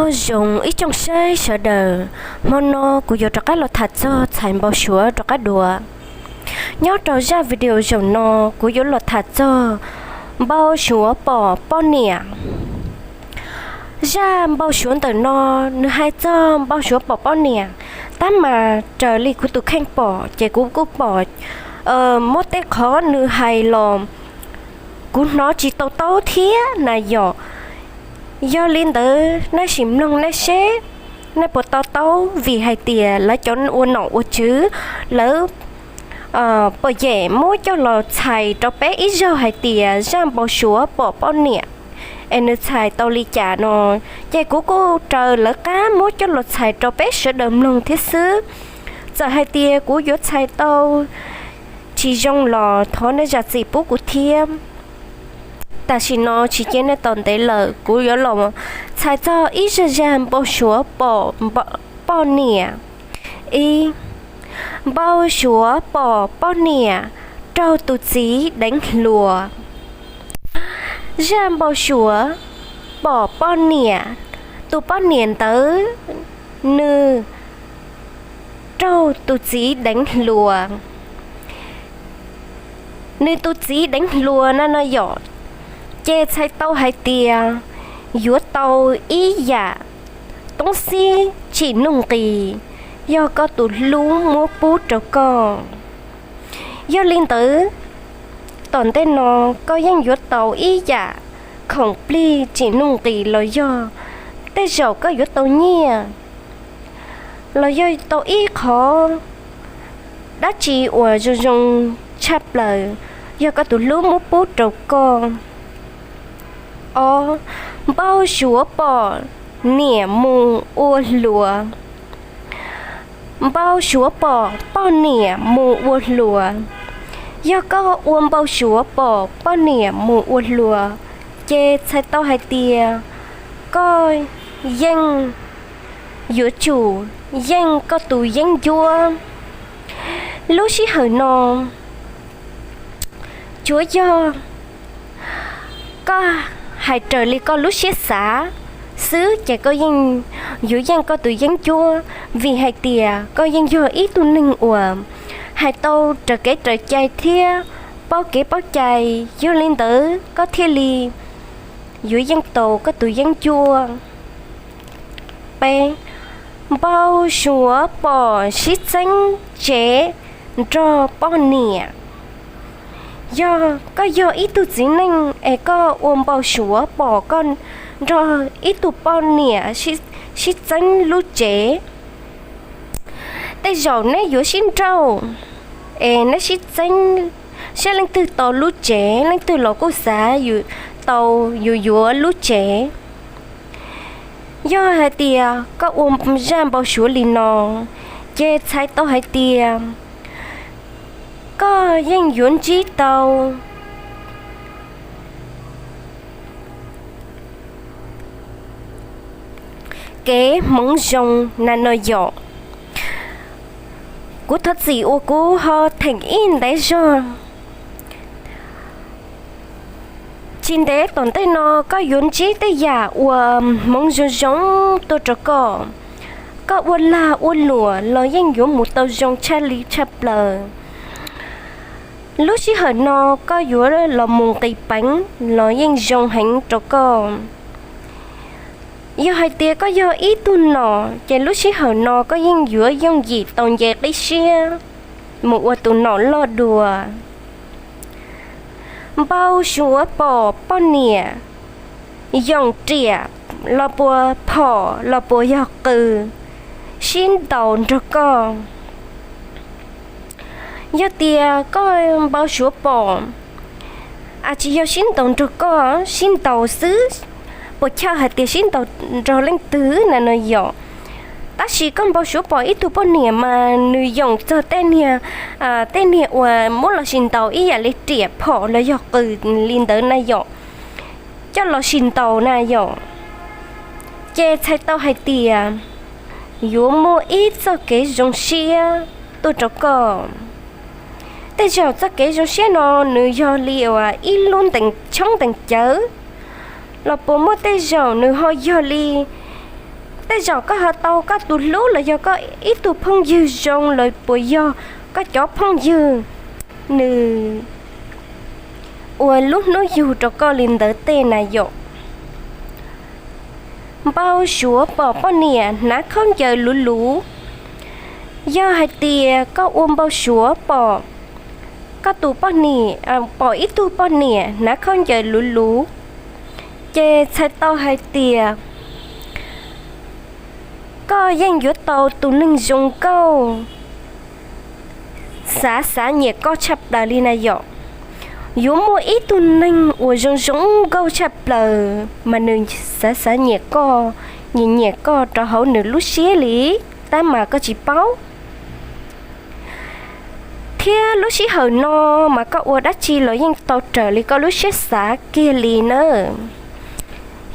Nyob zoo ib tsoom saib sawv daws, hmo no kuv yuav rov qab los tham txog txhais npau suav rov qab dua. Nyob rau zaj video zaum no, kuv yuav los tham txog npau suav pom poj niam. Zaj npau suav ntawm no, nws hais txog npau suav pom poj niam, tab mas raws li kuv tus kheej pom ces kuv kuj pom muab tej qhov nws hais los kuv hnov tsis tau taub thiab na yom. Yog li ntawd nej sim mloog nej seb nej puas to taub, vim hais tias lawv cov ua nom ua tswv lawv pom yem muab coj los txhais rau peb ib zaug hais tias zaj npau suav pom poj niam es nws txhais tau li cas no, ces kuv kuj raws lawv qab muab coj los txhais rau peb sawv daws mloog thiab xwb. Txawm hais tias kuv yuav txhais tau tsis zoo los thov nej zam txim pub kuv thiab. Tam sim no tsis cia nej tos ntev lawm, kuv yuav los txhais txog ib zaj zaj npau suav pom poj niam. Ib, npau suav pom poj niam raug tus txiv deev hluas. Zaj npau suav pom poj niam, tus poj niam ntawd nws raug tus txiv deev hluas. Nws tus txiv deev hluas na no yom, ces txhais tau hais tias yuav tau ib yam toob xib tsim nuj nqis, yog koj tus hlub muab pub rau koj. Yog li ntawd, tom ntej no koj yeej yuav tau ib yam khoom plig tsim nuj nqis los yog tej zaum koj yuav tau nyiaj, los yog tau ib qhov dab tsi uas zoo zoo tshaj plaws, yog koj tus hlub muab pub rau koj. Ob, npau suav pom niam mus ua hluas. Npau suav pom poj niam mus ua hluas. Yog koj ua npau suav pom poj niam mus ua hluas, ces txhais tau hais tias koj yeej yuav tsum yeej koj tus yeeb ncuab. Lub sij hawm no tsuav yog koj hais raws li koj lub siab xav xwb ces koj yeej yuav yeej koj tus yeeb ncuab, vim hais tias koj yeej yog ib tug neeg uas hais tau raws kev raws cai thiab paub kev paub cai. Yog li ntawd koj thiaj li yuav yeej tau koj tus yeeb ncuab. Peb, npau suav pom sib txeeb tsev nrog poj niam. Yog koj yog ib tug txiv neej es koj ua npau suav pom koj nrog ib tug poj niam sib txeeb lub tsev, tej zaum neb yuav sib nrauj es neb sib txeeb, saib leej twg tau lub tsev, leej twg los kuj xav tau yus yuav lub tsev. Yog hais tias koj ua zaj npau suav li no, ces txhais tau hais tias koj yeej yuav ntsib tau kev hmoov zoo na no yom. Kuv thov txim uas kuv ho theem ib ntev zog. Tsis ntev tom ntej no koj yuav ntsib tej yam uas hmoov zoo zoo tuaj rau koj. Koj ua lag ua luam los yeej yuav mus tau zoo tshaj li tshaj plaws. Lub sij hawm no koj yuav los mus nqis peev los yeej zoo heev rau koj. Yog hais tias koj yog ib tug nom ces lub sij hawm no koj yeej yuav yooj yim tau nce qib siab mus ua tus nom loj dua. Npau suav pom poj niam yoom riam los puas phom los puas yog qws sib ntaus nrog koj. Yog tias koj npau suav pom, a tsis yog sib ntaus nrog koj, sib ntaus xwb, puas chawj hais tias sib ntaus nrog leej twg na no yom. Tab sis koj npau suav pom ib tug poj niam mas nws yoom txog tej niag, tej niag uas muab los sis ntaus ib yam li riam phom los yog qws li ntawd na yom, coj los sis ntaus na yom, ces txhais tau hais tias yuav muaj ib txoj kev zoo siab tuaj rau koj. Tej zaum txoj kev zoo siab no nws yog li uas ib lub ntees tshoob ntees cawv, los puas muaj tej zaum nws ho yog li Tej zaum koj ho tau koj tus hlub los yog koj ib tug phooj ywg zoo los puas yog koj cov phooj ywg nws ua lub hnub yug rau koj li ntawd tej na yom. Npau suav pom poj niam hnav khaub ncaws luv luv. Yog hais tias koj ua npau suav pom koj tus poj niam, pom ib tug poj niam hnav khaub ncaws luv luv, ces txhais tau hais tias koj yeej yuav tau tus neeg zoo nkauj, xav xav nyiam koj tshaj plaws li na yom. Yuav muaj ib tug neeg uas zoo zoo nkauj tshaj plaws mas nws xav xav nyiam koj, nyiam nyiam koj rau hauv nws lub siab li, tab mas koj tsis paub. Thiab lub sij hawm no mas koj ua dab tsi los yeej tau raws li koj lub siab xav kiag li na.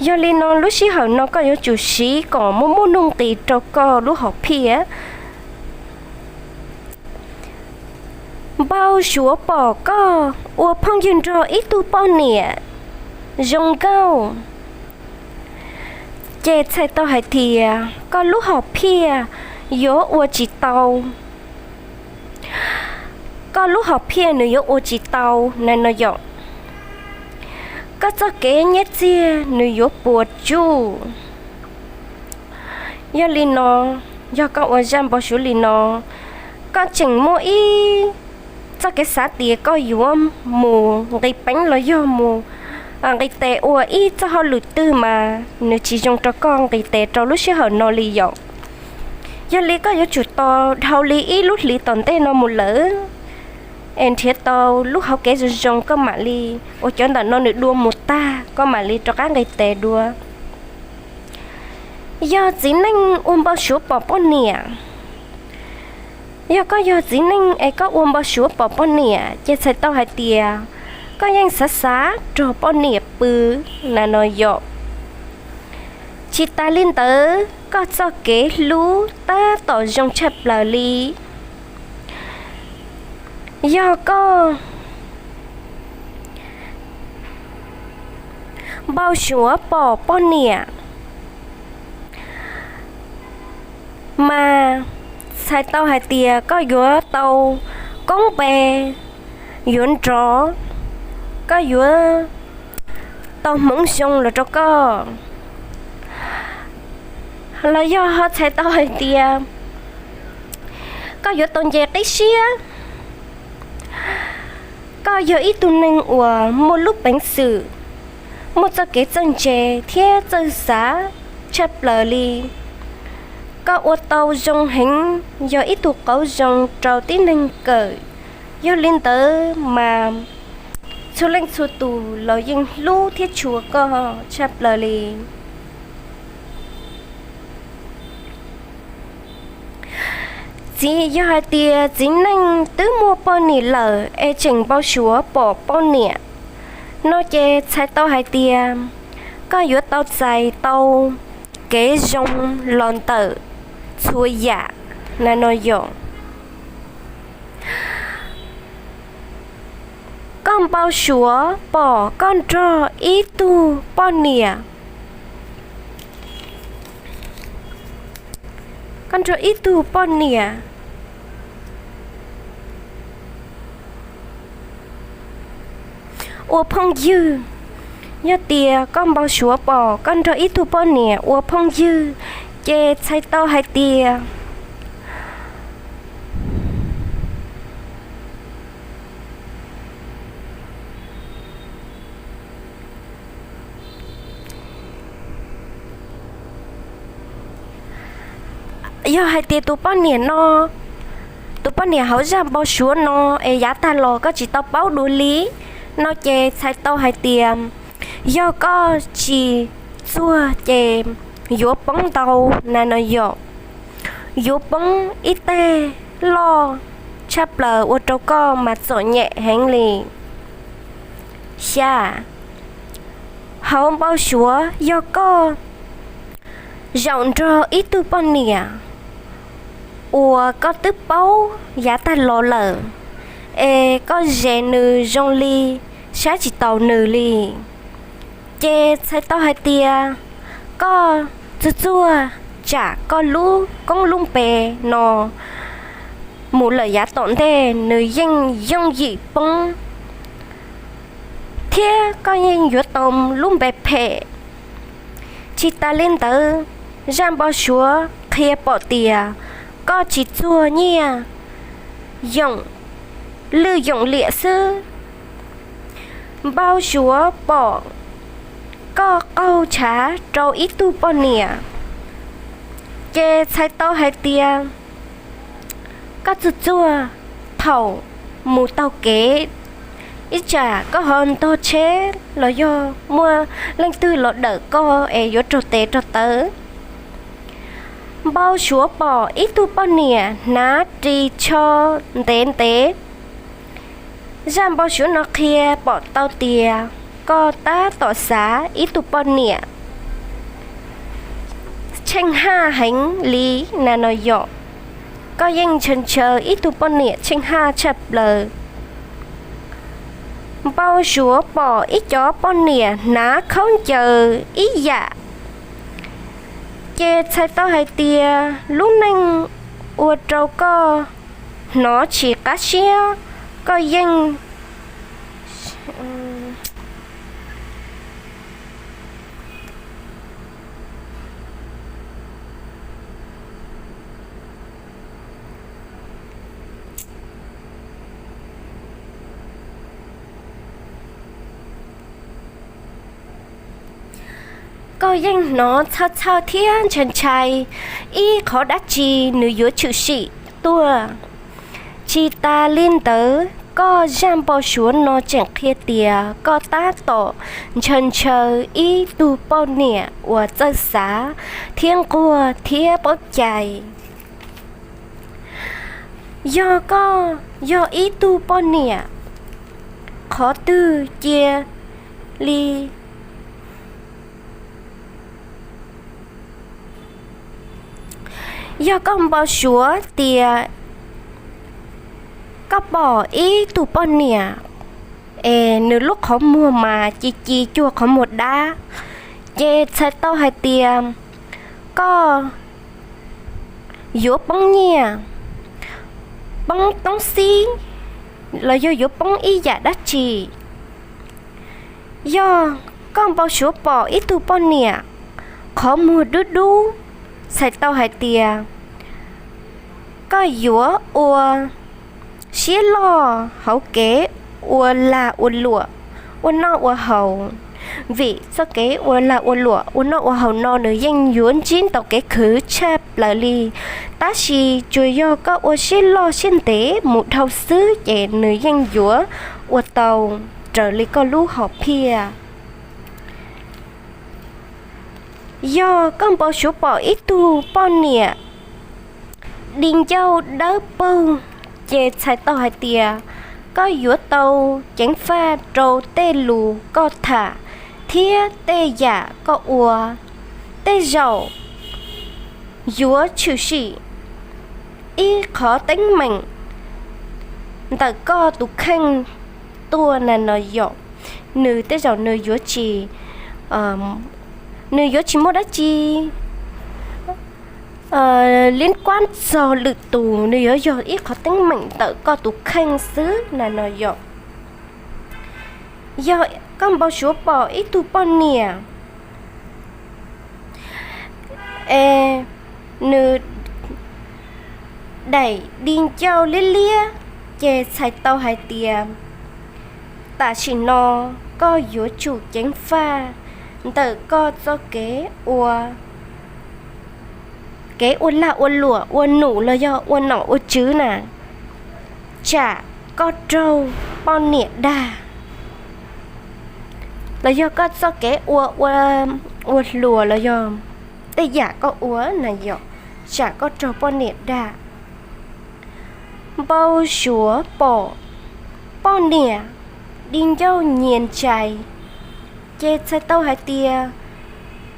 Yog li no lub sij hawm no koj yuav tsum siv kom muaj muaj nuj nqis rau koj lub hom phiaj. Npau suav pom koj ua phooj ywg nrog ib tug poj niam zoo nkauj, ces txhais tau hais tias koj lub hom phiaj yuav ua tsis tau. Koj lub hom phiaj nws yuav ua tsis tau na no yom. Koj txoj kev nyiaj txiag nws yuav puas tsuaj. Yog li no, yog koj ua zaj npau suav li no, koj tseem muaj ib txoj kev xav tias koj yuav mus nqis peev los yog mus nqis tes ua ib txoj hauj lwm twg mas nws tsis zoo rau koj nqis tes rau lub sij hawm no li yom. Yog li koj yuav tsum tos dhau li ib lub hlis tom ntej no mus lawm, es nrhiav tau lub hauv kev zoo zoo koj mam li ua cov ntawm no nws dua mus tag koj mam li rov qab nqis tes dua. Yog txiv neej ua npau suav pom poj niam. Yog koj yog txiv neej es koj ua npau suav pom poj niam ces txhais tau hais tias koj yeej xav xav rog poj niam pw na no yom. Tsis tas li ntawd koj txoj kev hlub tab tom zoo tshaj plaws li. Yog koj npau suav pom poj niam mas txhais tau hais tias koj yuav tau koob npe, yuav nrov, koj yuav tau hmoov zoo los rau koj. Los yog ho txhais tau hais tias koj yuav tau nce qib siab. Koj yog ib tug neeg uas muaj lub peev xwm, muaj txoj kev txawj ntse thiab txawj xav tshaj plaws li. Koj ua tau zoo heev, yog ib tug qauv zoo rau tib neeg kawm. Yog li ntawd mas txhua leej txhua tus los yeej hlub thiab tshua koj tshaj plaws li. Txiv, yog hais tias txiv neej twb muaj poj niam lawm es tseem npau suav pom poj niam no ces txhais tau hais tias koj yuav tau txais tau kev zoo los ntawm txhua yam na no yom. Koj npau suav pom koj nrog ib tug poj niam, koj nrog ib tug poj niam ua phooj ywg. Yog tias koj npau suav pom koj nrog ib tug poj niam ua phooj ywg, ces txhais tau hais tias yog hais tias tus poj niam no, tus poj niam hauv zaj npau suav no es yav tag los koj tsis tau paub dua li no ces txhais tau hais tias yog koj tsis txuag ces yuav poob ntau na no yom. Yuav poob ib teg loj tshaj plaws ua rau koj mas txom nyem heev li. Xya, hauv npau suav yog koj zaum nrog ib tug poj niam uas koj twb paub yav tag los lawm, es koj zes nws zoo li saib tsis taus nws li, ces txhais tau hais tias koj txuag txuag tsam koj lub koob lub npe no mus lawm yav tom ntej nws yeej yooj yim poob, thiab koj yeej yuav tau lub npe phem. Tsis tas li ntawd, zaj npau suav qhia pom tias koj tsis txuag nyiaj, yoom lwj yoom liam xwb. Npau suav pom koj qaug tshav rau ib tug poj niam, ces txhais tau hais tias koj txuag txuag thaum mus taug kev, ib tsam koj ho ntog tsheb los yog muaj leej twg los dawm koj es yuav raug tes raug taw. Npau suav pom ib tug poj niam hnav ris tsho ntev ntev. Zaj npau suav no qhia pom tau tias koj tab tom xav ib tug poj niam tsheej haj heev li na no yom. Koj yeej ntshaw ntshaw ib tug poj niam tsheej haj tshaj plaws. Npau suav pom ib cov poj niam hnav khaub ncaws ib yam, ces txhais tau hais tias lub neej ua rau koj hnov tsis qab siab, koj yeej koj yeej hnov txhawj txhawj thiab ntshai ntshai ib qhov dab tsi nws yuav tshwm sim tuaj. Tsis tas li ntawd, koj zaj npau suav no tseem qhia tias koj tab tom ntshaw ntshaw ib tug poj niam uas txawj xav thiab nquag thiab paub cai. Yog koj yog ib tug poj niam, qhov twg cia li yog koj npau suav tias koj pom ib tug poj niam es nws lub qhov muag mas ci ci cuag qhov muag dab, ces txhais tau hais tias koj yuav poob nyiaj, poob toob xib, los yog yuav poob ib yam dab tsi. Yog koj npau suav pom ib tug poj niam qhov muag dub dub, txhais tau hais tias koj yuav ua siab loj hauv kev ua lag ua luam, ua noj ua haus, vim txoj kev ua lag ua luam ua noj ua haus no nws yeej yuav ntsib ntau kev khwv tshaj plaws li. Tab sis tsuas yog koj ua siab loj siab ntev mus dhau xwb ces nws yeej yuav ua tau raws li koj lub hom phiaj. Yog koj npau suav pom ib tug poj niam di ncauj dawb paug, ces txhais tau hais tias koj yuav tau ceev faj rau tej lus koj tham thiab tej yam koj ua. Tej zaum yuav tshwm sim ib qhov teeb meem ntawm koj tus kheej tuaj na no yom. Nws tej zaum nws yuav tsis, nws yuav tsis muaj dab tsi li kuab txog lwm tus, nws yuav yog ib qhov teeb meem ntawm koj tus kheej xwb na no yom. Yog koj npau suav pom ib tug poj niam es nws daim di ncauj liab liab, ces txhais tau hais tias tam sim no koj yuav tsum ceev faj ntawm koj txoj kev ua, kev ua lag ua luam, ua num los yog ua nom ua tswv na, tsam koj raug poj niam dag, los yog koj txoj kev ua, ua hluas los yog tej yam koj ua na yom, tsam koj raug poj niam dag. Npau suav pom poj niam di ncauj nyias ntsais, ces txhais tau hais tias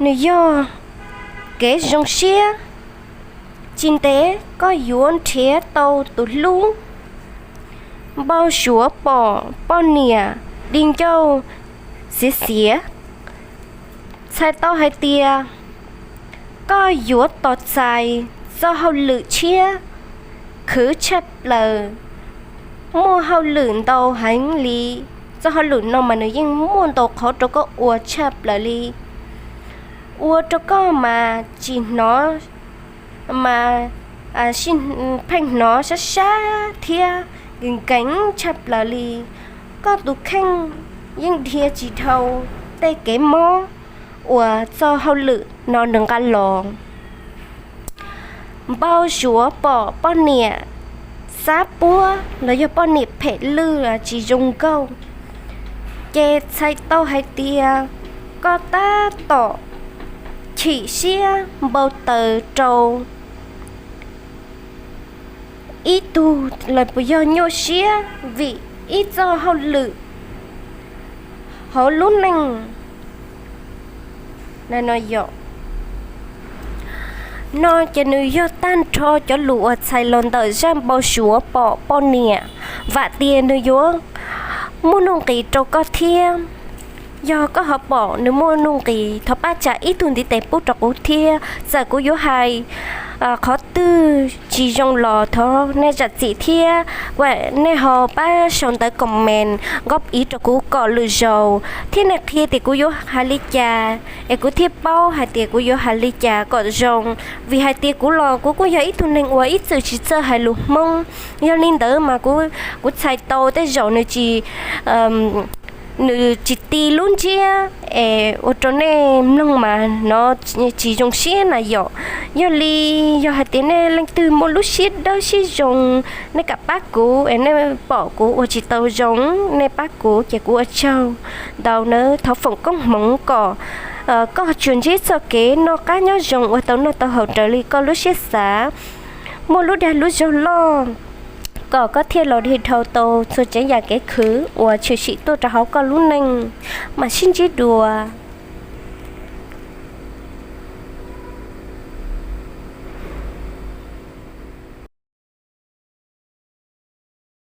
nws yog kev zoo siab, tsis ntev koj yuav nrhiav tau tus hlub. Npau suav pom poj niam di ncauj xiav xiav, txhais tau hais tias Koj yuav tos txais txoj hauj lwm tshiab khwv tshaj plaws, muaj hauj lwm ntau heev li. Txoj hauj lwm no mas nws yeej muaj ntau qhov rau koj ua tshaj plaws li. Ua rau koj mas tsis hnov, mas pheej hnov sab sab thiab nkees nkees tshaj plaws li. Koj tus kheej yeej dhia tsis dhau tej kev mob uas txoj hauj lwm no nws nqa los. Npau suav pom poj niam xab puab los yog poj niam phem lwj tsis zoo nkauj, ces txhais tau hais tias koj tab tom chim siab npau taws rau ib tug los puas yog nyuaj siab vim ib txoj hauj lwm hauv lub neej no. No ces nws yog tag nrho cov lus uas txhais los ntawm zaj npau suav pom poj niam. Vam tias nws yuav muaj nuj nqis rau koj thiab. Yog koj ho pom nws muaj nuj nqis, thov pab tsa ib tug ntiv tes pub rau kuv thiab. Txawm kuv yuav hais qhov twg tsis zoo los thov nej zam txim thiab, nej ho pab sau ntawv comment nqo ib rau kuv kom lwm zaus, thiab nej qhia tias kuv yuav hais li cas es kuv thiaj paub hais tias kuv yuav hais li cas kom zoo. Vim hais tias kuv los kuv kuj yog ib tug neeg uas ib txwm tsis txawj hais lus Hmoob, yog li ntawd mas kuv txhais tau tej zaum nws tsis nws tsis ti lub ntsiab es ua rau nej mloog mas no tsis zoo siab na yom. Yog li, yog hais tias nej leej twg muaj lub siab dawb siab zoo, nej kam pab kuv es nej pom kuv ua tsis tau zoo, nej pab kuv ces kuv ua tsaug ntau nawb. Thov foom koob hmoov kom koj tsuas ntsib txoj kev noj qab nyob zoo ua tau noj tau haus raws li koj lub siab xav, muaj lub dag lub zog loj, kom koj thiaj los dhau tau txhua tsav yam kev khwv uas tshwm sim tuaj rau hauv koj lub neej. Mam sib ntsib dua.